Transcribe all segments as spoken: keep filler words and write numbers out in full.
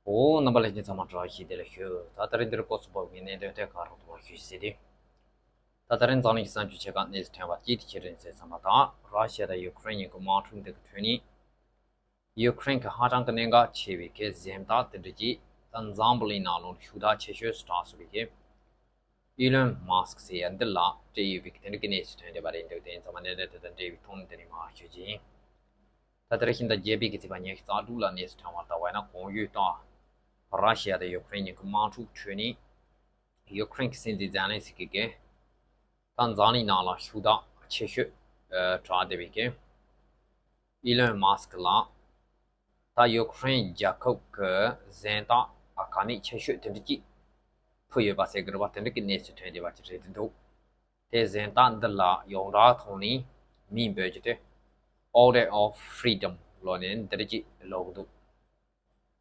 འོ། རྣམ་པ་ལྷན་རྒྱས་ཚང་མ་བཀྲ་ཤིས་བདེ་ལེགས་ཞུ། ད་ད་རིང་འདིར་སྐོར་སུ་བབས་ཀྱི་གནད་དོན་ཐད་ཀར་རོགས་ཏུ་མ་ཞུས་ཟེར་ཏེ། ད་ད་རིང་འཛམ་གླིང་གི་གསར་འགྱུར་ཆེ་ཁག་གནས་ཚུལ་ཐོན་པ་གཅིག་དེ་ཅི་རེད་ཟེར་ཙམ་པ་དང་། ར་ཤི་ཡ་དང་ཡུ་ཁུ་རེན་གཉིས་ཀྱི་དམག་འཁྲུག་འདི་གི་ཁྲོད་ནས། ཡུ་ཁུ་རེན་གྱི་ཧ་ཅང་གི་གནད་འགག་ཆེ་བའི་གི་གཟེངས་རྟགས་དེ་འདྲ་ཅིག་ད་འཛམ་བུ་གླིང་ནང་ལོགས་ཤུགས་རྟགས་ཆེ་ཤོས་སུ་གྲགས་སོང་བའི་གི་ཨི་ལོན་མཱ་སི་ཀི་ཟེར་ཡ་འདི་ལ་སྤྲད་ཡོད་པའི་གི་དེ་འདྲ་གི་གནས་ཚུལ་ཐོན་བསྡད་པ་རེད་འདུག་དེ་ཡིན་ཙང་མ་གནད་དོན་དེ་དང་འབྲེལ་བའི་ཐོག་ནས་དེ་རིང་མར་ཞུ་རྒྱུ་ཡིན། ད་ལྟ་རེ་བཞིན་ད་རྒྱལ་པོའི་གི་ཚེས་པ་ཉི་ཤུ་རྩ་དྲུག་ལ་གནས་ཚུལ་ཐོན་བར་ལྟ་བ་ཡིན་ན། གོང་ཞུས་ལྟར་ར་ཤི་ཡ་དང་ཡུ་ཁུ་རེན་གཉིས་ཀྱི་དམག་འཁྲུག་ཁྲོད་ནས་ཡུ་ཁུ་རེན་གྱི་སྲིད་འཛིན་ཛེ་ལན་སི་ཀི་གིས་ད་འཛམ་གླིང་ནང་ལ་ཤུགས་རྟགས་ཆེ་ཤོས་ཨ་གྲགས་བསྡད་པའི་གི་ཨི་ལོན་མཱ་སི་ཀི་ལ་ད་ཡུ་ཁུ་རེན་རྒྱལ་ཁབ་ཀྱི་གཟེངས་རྟགས་ཨ་ག་ནས་ཆེ་ཤོས་དེ་འདྲ་ཅིག་ཕུལ་ཡོད་པ་ཟེར་གི་རེད་པ། དེ་འདྲ་གི་གནས་ཚུལ་ཐོན་བསྡད་པ་ཅིག་རེད་འདུག་དེ་གཟེངས་རྟགས་འདི་ལ་ཡོངས་གྲགས་ཐོག་ནས་མིང་འབོད་རྒྱུ་དེ་Order of Freedom ལབ་ནས་འདི་འདྲ་ཅིག་ལབ་གི་འདུག་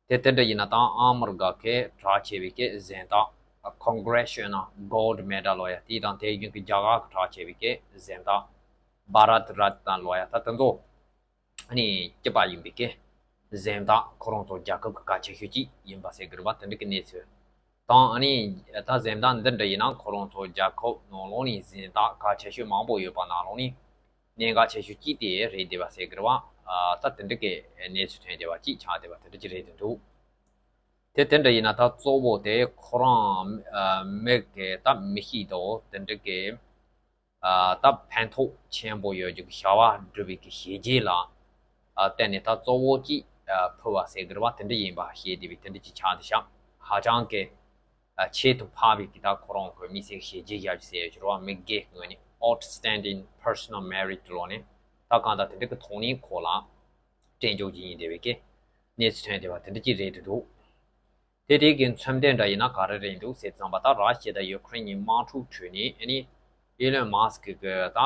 དེ་དེ་འདྲ་ཡིན་ན་ད་ཨ་མི་རི་ཀ་གི་གྲགས་ཆེ་བའི་གི་གཟེངས་རྟགས་Congressional Gold Medal ལབ་ཡ་དེ་དང་། དེ་བཞིན་གི་རྒྱ་གར་གྱི་གྲགས་ཆེ་བའི་གི་གཟེངས་རྟགས་Bharat Ratna ལབ་ཡ་ད་དེ་ཚོ་ཨ་ནི་སྐྱིད་པ་ཡིན་པའི་གི་གཟེངས་རྟགས། ཁོ་རང་ཚོ་རྒྱལ་ཁབ་ཀྱི་གལ་ཆེ་ཤོས་ཅིག་ཡིན་པ་ཟེར་གི་རེད་པ། དེ་འདྲ་གི་གནས་ཚུལ་དང་། ཨ་ནི་ད་གཟེངས་རྟགས་འདི་འདྲ་ཡིན་ན་ཁོ་རང་ཚོ་རྒྱལ་ཁབ་ནང་ལོགས་ནས་གཟེངས་རྟགས་གལ་ཆེ་ཤོས་མང་པོ་ཡོད་པ་ནང་ལོགས་ནས་གནད་འགག་ཆེ་ཤོས་གཅིག་དེ་རེད་བསྡད་པ་ཟེར་གི་རེད་པ། ཨ་ད་དེ་འདྲ་གི་གནས་ཚུལ་ཐོན་བསྡད་པ་གཅིག་ཆགས་བསྡད་པ་དེ་འདྲ་གཅིག་རེད་འདུག་དེ་དེ་འདྲ་ཡིན་ན་ད་གཙོ་བོ་དེ་ཁོ་རང་ཨ་མི་གི་ད་མི་གཤིས་དང་དེ་འདྲ་གི་ཨ་ད་ཕན་ཐོགས་ཆེན་པོ་ཡོད་རྒྱུ་གི་བྱ་བ་སྒྲུབ་པའི་གི་བྱས་རྗེས་ལ་ཨ་བརྟེན་ནས་ད་གཙོ་བོ་གཅིག་ཨ་ཕུལ་བ་ཟེར་གི་རེད་པ། དེ་འདྲ་ཡིན་པ་ཤེས་བསྡད་པའི་དེ་འདྲ་གཅིག་ཆགས་བསྡད་ཤག་ཧ་ཅང་གི་ཨ་ཁྱད་དུ་འཕགས་པའི་གི་ད་ཁོ་རང་གི་མི་སེར་གི་བྱས་རྗེས་ཞབས་ཞུ་ཟེར་ཡ་ཅིག་རེད་པ། མི་སྒེར་གྱི་ངོས་ནས་Outstanding Personal Merit ལབ་ནས་ད་གང་ལྟར་དེ་འདྲ་གི་ཐོག་ནས་ཁོ་ལ་སྤྲད་འཇོག་བྱེད་ཀྱི་ཡིན་བསྡད་པའི་གི་གནས་ཚུལ་ཐོན་བསྡད་པ་དེ་འདྲ་གཅིག་རེད་འདུག་དེ་དེ་གི་མཚོན་དོན་འདྲ་ཡིན་ན་ག་རེ་རེད་འདུག་ཟེར་ཙམ་པ། ད་ར་ཤི་ཡ་དང་ཡུ་ཁུ་རེན་གཉིས་དམག་འཁྲུག་ཁྲོད་ནས་ཨ་ནི་ཨི་ལོན་མཱ་སི་ཀི་གི་ད་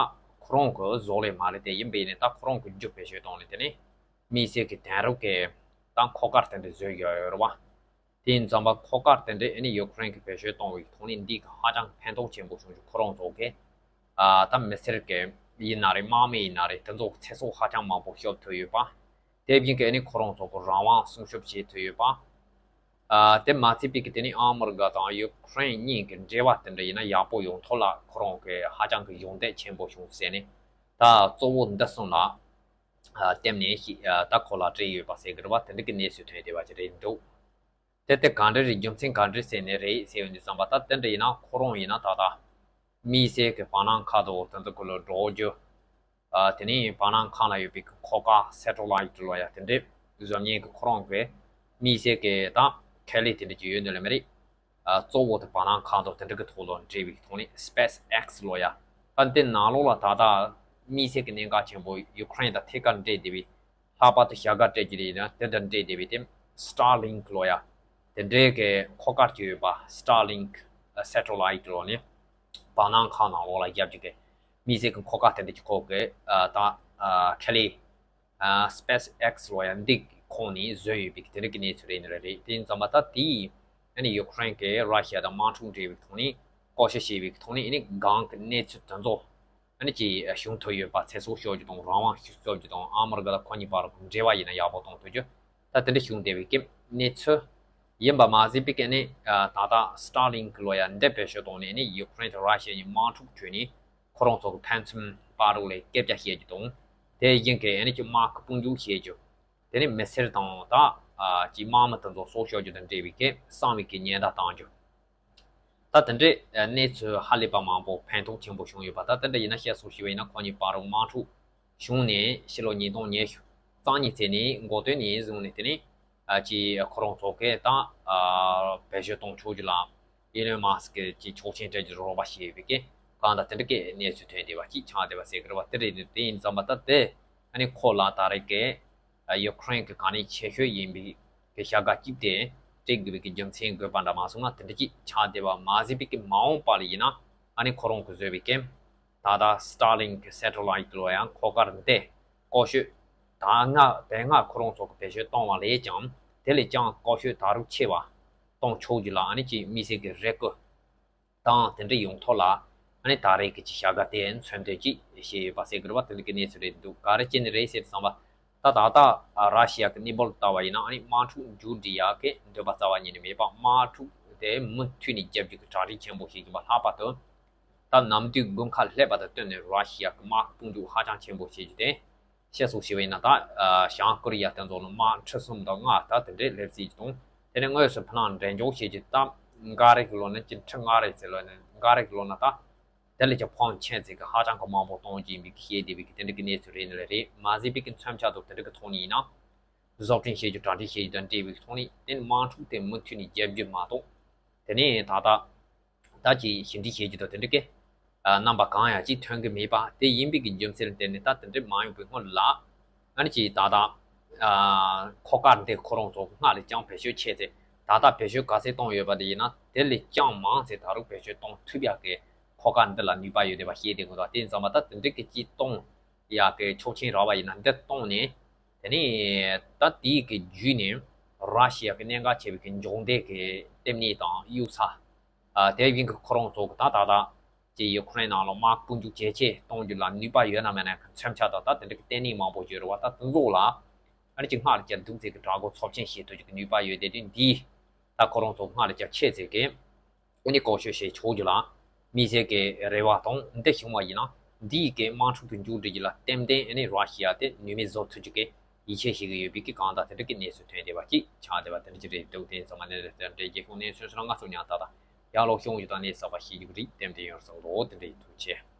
ཁོ་རང་གི་བཟོ་ལས་མ་རེད་དེ། ཡིན་པས་ནས་ད་ཁོ་རང་གི་རྒྱུ་བེད་སྤྱོད་བཏང་ནས་དེ་ནས་དམིགས་བསལ་གྱི་དེང་རབས་ཀྱི་ད་འཁོར་སྐར་དེ་འདྲ་བཟོས་ཡོད་ཡོད་རེད་པ། དེ་ཡིན་ཙམ་པ་འཁོར་སྐར་དེ་འདྲས་ཨ་ནི་ཡུ་ཁུ་རེན་གྱིས་བེད་སྤྱོད་གཏོང་བའི་ཐོག་ནས་འདི་གི་ཧ་ཅང་ཕན་ཐོགས་ཆེན་པོ་བྱུང་རྒྱུ། ཁོ་རང་ཚོ་གི་ཨ་ད་མི་སེར་གྱི་ཡིན་ན་རེད། དམག་མི་ཡིན་ན་རེད། དེ་ཚོ་གི་ཚེ་སྲོག་ཧ་ཅང་མང་པོ་སྐྱོབ་ཐུབ་ཡོད་པ། དེ་བཞིན་གྱི་ཨ་ནི་ཁོ་རང་ཚོ་གི་རང་དབང་སྲུང་སྐྱོབ་བྱེད་ཐུབ་ཡོད་པ། ཨ་དེ་མ་ཚད་པའི་གི་དེ་ནི་ཨ་མི་རི་ཀ་དང་ཡུ་ཁུ་རེན་གཉིས་ཀྱི་འབྲེལ་བ་དེ་འདྲ་ཡིན་ན་ཡག་པོ་ཡོང་ཐོག་ལ་ཁོ་རང་གི་ཧ་ཅང་གི་གཞོགས་འདེགས་ཆེན་པོ་བྱུང་ཟེར་ནས། ད་གཙོ་བོ་འདི་གསུམ་ལ་ཨ་བརྟེན་ནས་ཤི་ཨ་ད་ཁོ་ལ་སྤྲད་ཡོད་པ་ཟེར་གི་རེད་པ། དེ་འདྲ་གི་གནས་ཚུལ་ཐོན་བསྡད་པ་ཅིག་རེད་འདུག་དེ་དེ་གང་འདྲ་རེད། རྒྱུ་མཚན་གང་འདྲ་ཟེར་ནས་རེད་ཟེར་ཡོང་དུས་ཙམ་པ། ད་དེ་འདྲ་ཡིན་ན་ཁོ་རང་ཡིན་ན་ད་ལྟ་དམིགས་བསལ་གྱི་བར་སྣང་ཁ་དོག་དེ་ཚོ་གུ་ལ་འགྲོ་རྒྱུ། ཨ་དེ་ནས་བར་སྣང་ཁ་ལ་ཡོད་པའི་གི་འཁོར་སྐར་སེ་ཊེ་ལའིཊ་ལབ་ཡ་དེ་འདྲས་བཟོ་མཁན་གྱི་ཁོ་རང་གི་དམིགས་བསལ་གྱི་ད་ཁེ་ལས་དེ་འདྲ་ཅིག་ཡོད་ནི་ལ་མི་རེད། ཨ་གཙོ་བོ་དེ་བར་སྣང་ཁ་དོག་དེ་འདྲ་གི་ཐོག་ལ་འབྲེལ་བའི་ཐོག་ནས་སི་པེ་སི་ཨེག་སི་ལབ་ཡ། ད་འདི་ནང་ལོགས་ལ་ད་ལྟ་དམིགས་བསལ་གྱི་གནད་འགག་ཆེན་པོ་ཡུ་ཁུ་རེན་དང་ཐད་ཀར་འབྲེལ་བསྡད་པའི། ལྷག་པར་དུ་བྱ་དགའ་སྤྲད་རྒྱུ་དེ་ཡིན་ན་དེ་དང་འབྲེལ་བསྡད་པའི་དེ་སི་ཊར་ལིང་ཀི་ལབ་ཡ། དེ་འདྲའི་གི་འཁོར་སྐར་གྱི་ཡོད་པ་སི་ཊར་ལིང་ཀི་སེ་ཊེ་ལའིཊ་ལབ་ནས་བར་སྣང་ཁ་ནང་ལོགས་ལ་བརྒྱབ་རྒྱུ་གི་དམིགས་བསལ་གྱི་འཁོར་སྐར་དེ་འདྲ་གྱི་ཁོ་གི་ཨ་ད་ཨ་ཁེ་ལས་ཨ་སི་པེ་སི་ཨེག་སི་ལབ་ཡ་འདི་གི་ཁོངས་ནས་བཟོས་ཡོད་པའི་དེ་འདྲ་གི་གནས་ཚུལ་རེད་ནི་རེད། རེད། དེ་ཡིན་ཙམ་པ་ད་དེ་ཨ་ནི་ཡུ་ཁུ་རེན་གྱིས་ར་ཤི་ཡ་དང་དམག་འཁྲུག་འབྲེལ་བའི་ཐོག་ནས་བསྐོ་བཞག་བྱས་པའི་ཐོག་ནས་ཨ་ནི་གང་གི་གནས་ཚུལ་དེ་ཚོ་ཨ་ནི་ཅིག་བྱུང་ཐུབ་ཡོད་པ། ཚེ་སྲོག་སྐྱོབ་རྒྱུ་དང་རང་དབང་སྐྱོབ་རྒྱུ་དང་ཨ་མི་རི་ཀ་དང་ཁོ་གཉིས་བར་གྱི་འབྲེལ་བ་ཡིན་ན་ཡག་པོ་གཏོང་ཐུབ་རྒྱུ། ད་དེ་འདྲ་བྱུང་བསྡད་པའི་གི་གནས་ཚུལ་ཡིན་པ་མ་ཟད་པའི་གི་ཨ་ནི་ད་ལྟ་སི་ཊར་ལིང་ཀི་ལབ་ཡ་འདི་བེད་སྤྱོད་གཏོང་ནས་ཨ་ནི་ཡུ་ཁུ་རེན་དང་ར་ཤི་ཡ་གཉིས་དམག་འཁྲུག་ཁྲོད་ནས་ཁོ་རང་ཚོ་གི་ཕན་ཚུན་བར་ལ་སྐད་ཆ་བཤད་རྒྱུ་དང་། དེ་བཞིན་གི་ཨ་ནི་ཅིག་དམག་གི་དཔུང་འཇུག་བྱེད་རྒྱུ། དེ་ནས་མི་སེར་དང་ད་ཨ་ཅིག་དམག་མི་དེ་ཚོ་སྲོག་སྐྱོབ་རྒྱུ་དང་འབྲེལ་བའི་གི་གསང་བའི་གི་ཉེན་བརྡ་བཏང་རྒྱུ། ད་དེ་འདྲའི་གནས་ཚུལ་ཧ་ལས་པ་མང་པོ་ཕན་ཐོགས་ཆེན་པོ་བྱུང་ཡོད་པ། ད་དེ་འདྲ་ཡིན་ན་བཤད་སྲོལ་ཞིག་ཡིན་ན་ཁོ་གཉིས་བར་དུ་དམག་འཁྲུག་བྱུང་ནས་ཕྱི་ལོ་ཉིས་སྟོང་ཉི་ཤུ་རྩ་གཉིས་ཚེས་ནས་འགོ་སྟོད་ནས་བཟུང་ནས་དེ་ནས་ཨ་ཅིག་ཁོ་རང་ཚོ་གིས་ད་ཨ་བེད་སྤྱོད་གཏོང་ཆོག་རྒྱུ་ལ་ཨི་ལོན་མཱ་སི་ཀི་ཅིག་ཆོག་མཆན་སྤྲད་རྒྱུ་རོགས་པ་བྱས་ཡོད་པའི་གི་གང་ལྟར་དེ་འདྲ་གི་གནས་ཚུལ་ཐོན་བསྡད་པ་ཅིག་ཆགས་བསྡད་པ་ཟེར་གི་རེད་པ། དེ་རེད། དེ་ཡིན་ཙམ་པ་ད་དེ་ཨ་ནི་ཁོ་ལ་ད་རེས་ཀྱི་ཡུ་ཁུ་རེན་གྱི་ག་ནས་ཆེ་ཤོས་ཡིན་པའི་གི་བྱ་དགའ་གཅིག་དེ་སྤྲད་དགོས་པའི་གི་རྒྱུ་མཚན་དགོས་པ་འདྲ་མ་སོང་ན་དེ་འདྲ་ཅིག་ཆགས་བསྡད་པ་མ་ཟད་པའི་གི་མ་འོངས་པ་ལ་ཡིན་ན་ཨ་ནི་ཁོ་རང་གིས་བཟོས་པའི་གི་ད་ལྟ་སི་ཊར་ལིང་གི་སེ་ཊེ་ལའིཊ་ལབ་ཡ་འཁོར་སྐར་འདི་བཀོལ་སྤྱོད་ད་སྔ་དེ་སྔ་ཁོ་རང་ཚོ་གིས་བེད་སྤྱོད་བཏང་བ་ལས་ཀྱང་དེ་ལས་ཀྱང་བཀོལ་སྤྱོད་ད་རུང་ཆེ་བ་གཏོང་ཆོག་རྒྱུ་ལ་ཨ་ནི་ཅིག་དམིགས་བསལ་གྱི་རེ་སྐུལ་དང་དེ་འདྲ་ཡོང་ཐོག་ལ་ཨ་ནི་ད་རེས་ཀྱི་ཅིག་བྱ་དགའ་དེ་མཚོན་དོན་ཅིག་བྱས་ཡོད་པ་ཟེར་གི་རེད་པ། དེ་འདྲ་གི་གནས་ཚུལ་རེད་འདུག་ག་རེ་བྱས་ནས་རེད་ཟེར་བསམ་པ། ད་ད་ལྟ་ཨ་ར་ཤི་ཡ་གི་གནས་བབ་ལ་ལྟ་བ་ཡིན་ན། ཨ་ནི་དམག་འཁྲུག་མཇུག་སྒྲིལ་ཡག་གི་འདོད་པ་རྩ་བ་ཉིད་ནས་མེད་པ། དམག་འཁྲུག་དེ་མུ་མཐུད་ནས་རྒྱབ་རྒྱུ་གི་གྲ་སྒྲིག་ཆེན་པོ་བྱེད་ཀྱིན་པ་ལྷག་པར་དུ། ད་གནམ་དུས་དགུན་ཁ་སླེབས་པ་དང་བསྟུན་ནས་ར་ཤི་ཡ་གི་དམག་དཔུང་འཇུག་ཧ་ཅང་ཆེན་པོ་བྱེད་རྒྱུ་དེ། བཤད་སྲོལ་བྱས་པ་ཡིན་ན། ད་ཨ་བྱང་ཀོ་རི་ཡ་དེ་ཚོ་ལ་དམག་ཁྲི་གསུམ་དང་ལྔ་ད་དེ་འདྲས་སླེབས་སྲིད་ཀྱི་འདུག་དེ་ནས་དངོས་སུ་ཕ་ནང་འགྲན་ལྕོག་བྱེད་ཀྱི། ད་འགའ་རེ་གི་ལོ་ན་ཅི་ཁྲི་ལྔ་རེ་ཟེར་ལོ་ན། འགའ་རེ་གི་ལོ་ན་ད་དེ་ལས་ཀྱང་ཕོན་ཆེན་ཟིག་གི་ཧ་ཅང་གི་མང་པོ་གཏོང་གི་ཡིན་པའི་གི་བཤད་བསྡད་པའི་གི་དེ་འདྲ་གི་གནས་ཚུལ་རེད་ནི་རེད། མ་ཟད་པའི་གི་མཚོན་ཆ་དང་དེ་འདྲ་གི་ཐོག་ནས་ཡིན་ན། བཟོ་སྐྲུན་བྱེད་རྒྱུ་གྲ་སྒྲིག་བྱེད་རྒྱུ་དང་འབྲེལ་བའི་ཐོག་ནས། དེ་ནི་དམག་འཁྲུག་དེ་མུ་མཐུད་ནས་རྒྱབ་རྒྱུ་མ་གཏོགས། དེ་ནས་ད་ལྟ་ད་ཀྱི་ཞི་འགྲིག་བྱེད་རྒྱུ་དང་དེ་འདྲ་གི་ཨ་རྣམ་པ་གང་ཡང་ཅིག་ཐོན་གི་མེད་པ་དེ་ཡིན་པའི་གི་རྒྱུ་མཚན་ལ་བརྟེན་ནས། ད་དེ་འདྲ་མ་ཡོང་པའི་སྔོན་ལ། ཨ་ནི་ཅིག་ད་ལྟ་ཨ་འཁོར་སྐར་འདི་ཁོ་རང་ཚོ་སྔར་ལས་ཀྱང་བེད་སྤྱོད་ཆེ་ཚེ། ད་ལྟ་བེད་སྤྱོད་ག་ཚད་གཏོང་ཡོད་པ་དེ་ཡིན་ན། དེ་ལས་ཀྱང་མང་ཚེ་ད་རུང་བེད་སྤྱོད་གཏོང་ཐུབ་ཡག་གི་འཁོར་སྐར་འདི་ལ་ནུས་པ་ཡོད་བསྡད་པ་ཤེས་བསྡད་དགོས་འདུག་དེ་ཙམ་པ་ད་དེ་འདྲ་གི་ཅིག་གཏོང་ཡག་གི་ཆོག་མཆན་རག་པ་ཡིན་ན། འདི་གཏོང་ནས། དེ་ནས་ད་དེའི་གི་བརྒྱུད་ནས་ར་ཤི་ཡ་གི་གནད་འགག་ཆེ་བའི་གི་འབྱུང་ལྡན་གི་ལྟེ་གནས་དང་གཡུག་ས། ཨ་དེ་བཞིན་གི་ཁོ་རང་ཚོ་གི་ད་ད་ལྟ་ཅིག་ཡུ་ཁུ་རེན་ནང་ལ་དམག་དཔུང་འཇུག་ཇེ་ཆེ་གཏོང་རྒྱུ་ལ་ནུས་པ་ཡོད་ན་མེད་ན་གི་མཚོན་ཆ་དང་། ད་དེ་འདྲ་གི་ལྟེ་གནས་མང་པོ་ཡོད་རེད་བ། ད་དེ་ཚོ་ལ་ཨ་ནི་ཅིག་སྔར་གྱི་འདུག་ཚེ་གི་དྲག་པོ་ཚབས་ཆེན་བྱེད་ཐུབ་རྒྱུ་གི་ནུས་པ་ཡོད་དེ། དུས་འདིའི་ད་ཁོ་རང་ཚོ་སྔར་གྱི་ཆེ་ཚད་གི་ཨ་ནི་བཀོལ་སྤྱོད་བྱེད་ཆོག་རྒྱུ་ལ་དམིགས་བསལ་གྱི་རེ་བ་དང་འདི་བྱུང་བ་ཡིན་ན། འདིའི་གི་དམག་འཁྲུག་ཏུ་མཇུག་སྒྲིལ་རྒྱུ་ལ་ཏན་ཏན་ཨ་ནི་ར་ཤི་ཡ་དེ་ནུས་མེད་བཟོ་ཐུབ་རྒྱུ་གི་ཡིད་ཆེས་བྱེད་ཀྱི་ཡོད་པའི་གི་གང་ལྟར་དེ་འདྲ་གི་གནས་ཚུལ་ཐོན་བསྡད་པ་ཅིག་ཆགས་བསྡད་པ་དེ་འདྲ་ཅིག་རེད་འདུག་དེ་ཚང་མ་ནས་རེད། དེ་འདྲའི་རྒྱལ་ཁོངས་གནས་ཚུལ་སོགས་ལ་ང་ཚོ་ཉག་ཏག་ཏག་ཡར་ལོག་ཤོང་རྒྱུ་དང་གནས་ཚུལ་གསར་པ་ཤེས་རྒྱུ་རིགས་ཏན་ཏན་ཡོང་བསམ་འདུག་དེ་འདྲའི་ཐུགས་རྗེ་ཆེ།